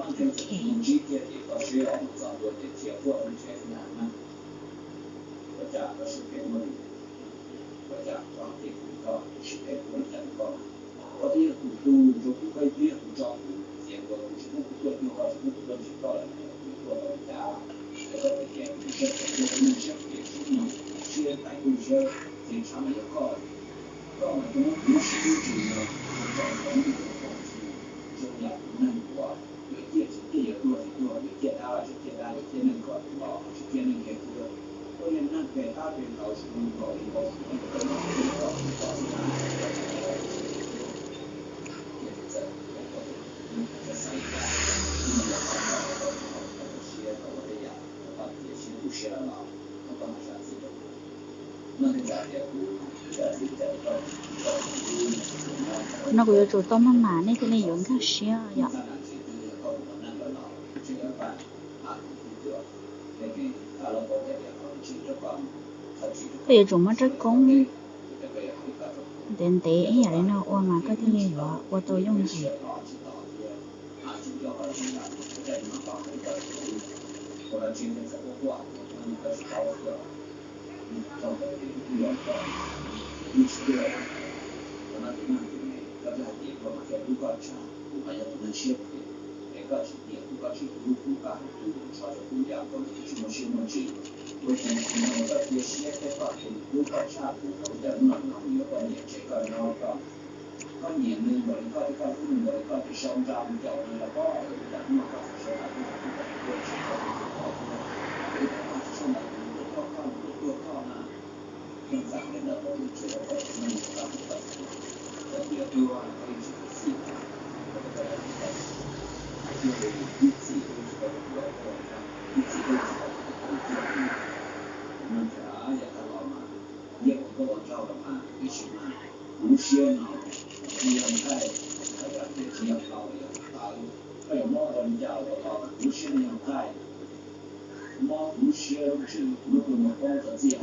Ok. No kuv yuav tsum tau maj mam nej thiaj li yuav nkag siab yom. Koj yuav tsum muab rab koob ntev ntev ib yam li no ua mas koj thiaj li yuav ua tau yooj yim.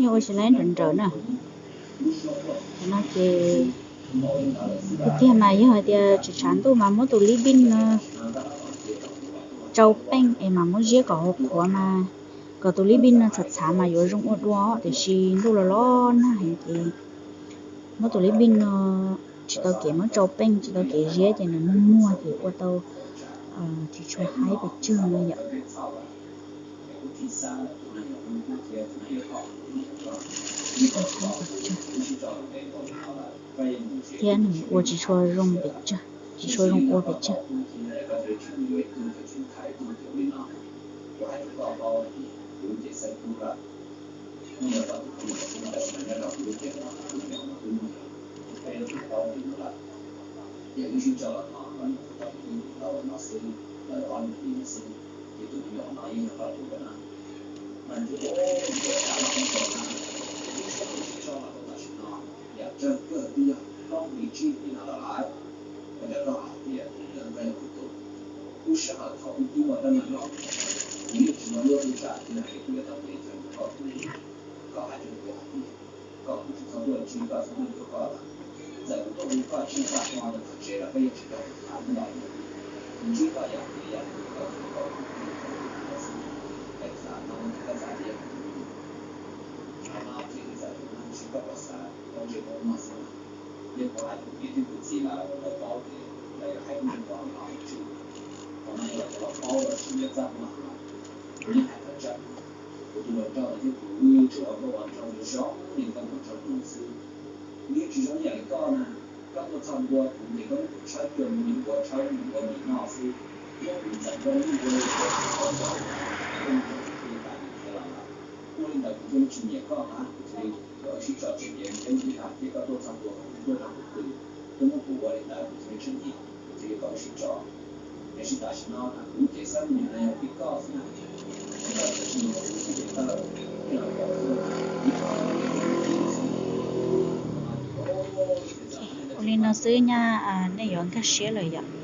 Yog ua tsis laib nrawm nrawm na. No ces tiag tiag mas yog hais tias tsis tshav ntuj mas muab tus lib pij no tsau peej es mas muab ziab kom hav qhuav mas kom tus lib pij no txhav txhav mas yuav zoo ua dua, tiam sis ntuj los los nag heev ces muab tus lib pij no tsis tau kev muab tsau peej, tsis tau kev ziab ces nws muag muag ces ua tau tsis tshua haib pes tsawg no yom. Thiab nws ua tsis tshua zoo pes tsawg, tsis tshua zoo ua pes tsawg. Ua li no xwb nyab, nej yuav nkag siab lawm yom.